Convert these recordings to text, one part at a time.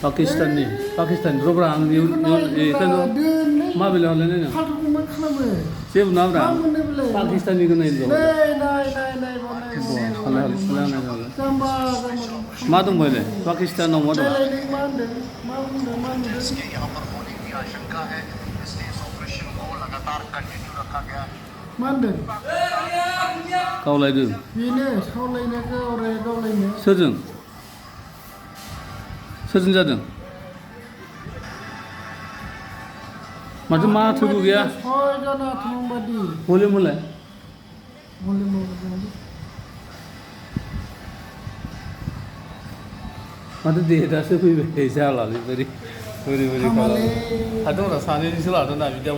पाकिस्तान रब्रा आं इखौनो माबेलाव हरलाय नों जेबो नङाब्रा पाकिस्ताननिखौ नायनो मा दंबायलाय पाकिस्तानाव मा दं मा होनदों गावलायदों बेनो सावलायनायखौ गावलायनो सोरजों जादों माथो माथोबो गैया भलिउम होलाय माथो डेटआसो फैबाय जालालै बोरै खालामो थादोंब्रा सानैजोंसो लादों ना बिदा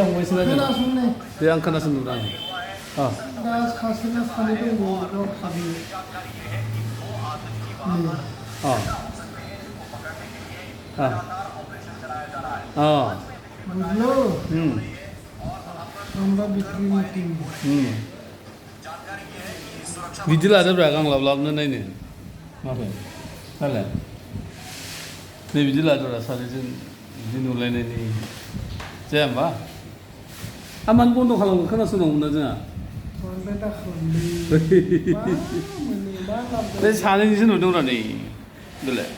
फंबायसो दे आं खोनासंदों आं दा सासेना सानै दंबावो बिदि लादोब्रा गांलाब लाबनो नायनो माबा नालाय नै बिदि लादोब्रा सानैजों बिदि नुलायनायनि जाया होमबा आं मानो बन्द' खालामगोन खोनासंनांगौमोन ना जोंहा बे सानैजोंसो नुदोंब्रा नै बेलाय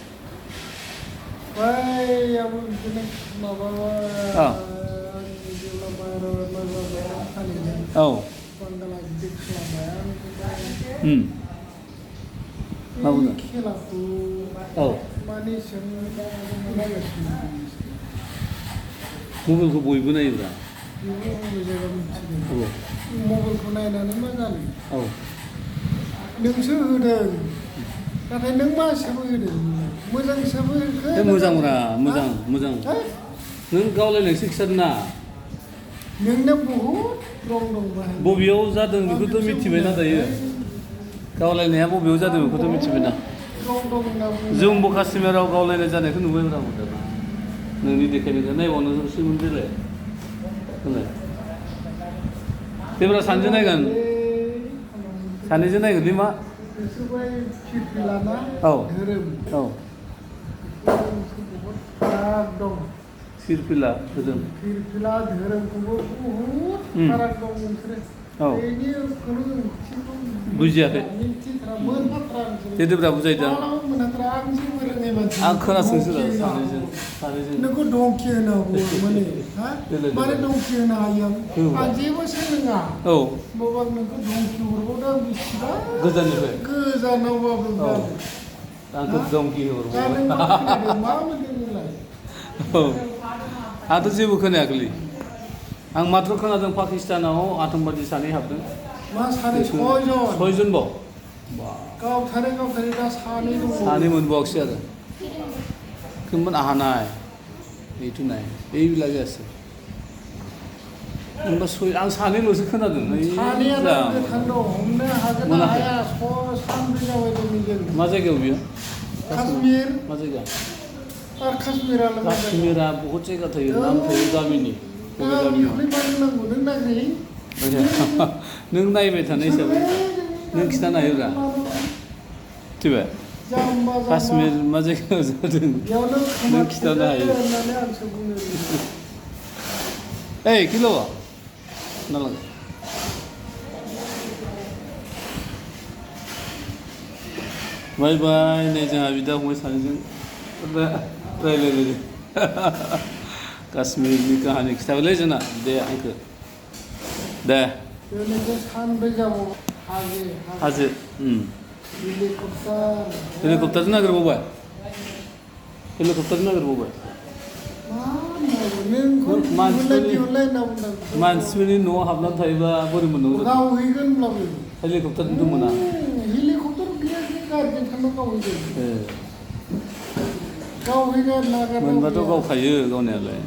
औ मा बुंदों औ मबाइलखौ बयबो नायोब्रा मबाइलखौ नायनानै मा जानो औ नोंसो होदों नाथाय नों मा हिसाबै होदों मोजां हिसाबै होखो मोजांब्रा मोजां नों गावलायनायसो खिथादोंना नोंना बहुद रं दंबा बबेयाव जादों बेखौथ' मिथिबायना दायो गावलायनाया बबेयाव जादों बेखौथ' मिथिबायना जोंबो काश्मीराव गावलायनाय जानायखौ नुबायब्रा नोंनि देखायनायखौ नायबावनोसैमोन देलाय देब्रा सानैजों नायगोन सानैजों नायगोन दे मा औ औ फिरफिला धोरोम धोरोमखौबो बहुद फाराग दं नोंसोरो बुजियाखै देब्रा बुजायदों आं खोनासंसो सानैजों नोंखौ दंखि होनांगौ माने दंखि होनो हायो आं जेबो सोलोङा औ होमबाबो आं नोंखौ दंखि हरबावदों आं बेसेबां गोजाननिफ्राय गोजानावबाबो आंखौ दंखि हरबावबाय मा मोनदों नोंलाय औ आंथ' जेबो खोनायाखैलै आं माथ्र' खोनादों पाकिस्तानाव आतंकबादि सानै हाबदों मा सानै सयजनबाव गावथारै दा सानै मोनबावाखिसै आरो खोमोन आहानाय बेथ' नाय बेला जायासै होनबा आं सानैल'सो खोनादों मा जायगायाव बियो काश्मीर मा जायगा काश्मीरा बहुत जायगा थायो नाम थायो गामिनि नों नायबाय थानाय हिसाबै नों खिथानो हायोब्रा मिथिबाय काश्मीर मा जायगायाव जादों नों खिथानो हायो ओइ किल' नालागे बाय बाय नै जोंहा बिदा फंबाय सानैजों रायलायलायदों काश्मीरनि काहानि खिथाबायलै जोंना दे आंखो दे हाजो हेलिकप्टारजों नागिरबावबाय मानसिफोरनि न'आव हाबनानै थायोबा बोरै मोननांगौ हेलिकप्टारजोंथ' मोना मोनबाथ' गावखायो गावनायालाय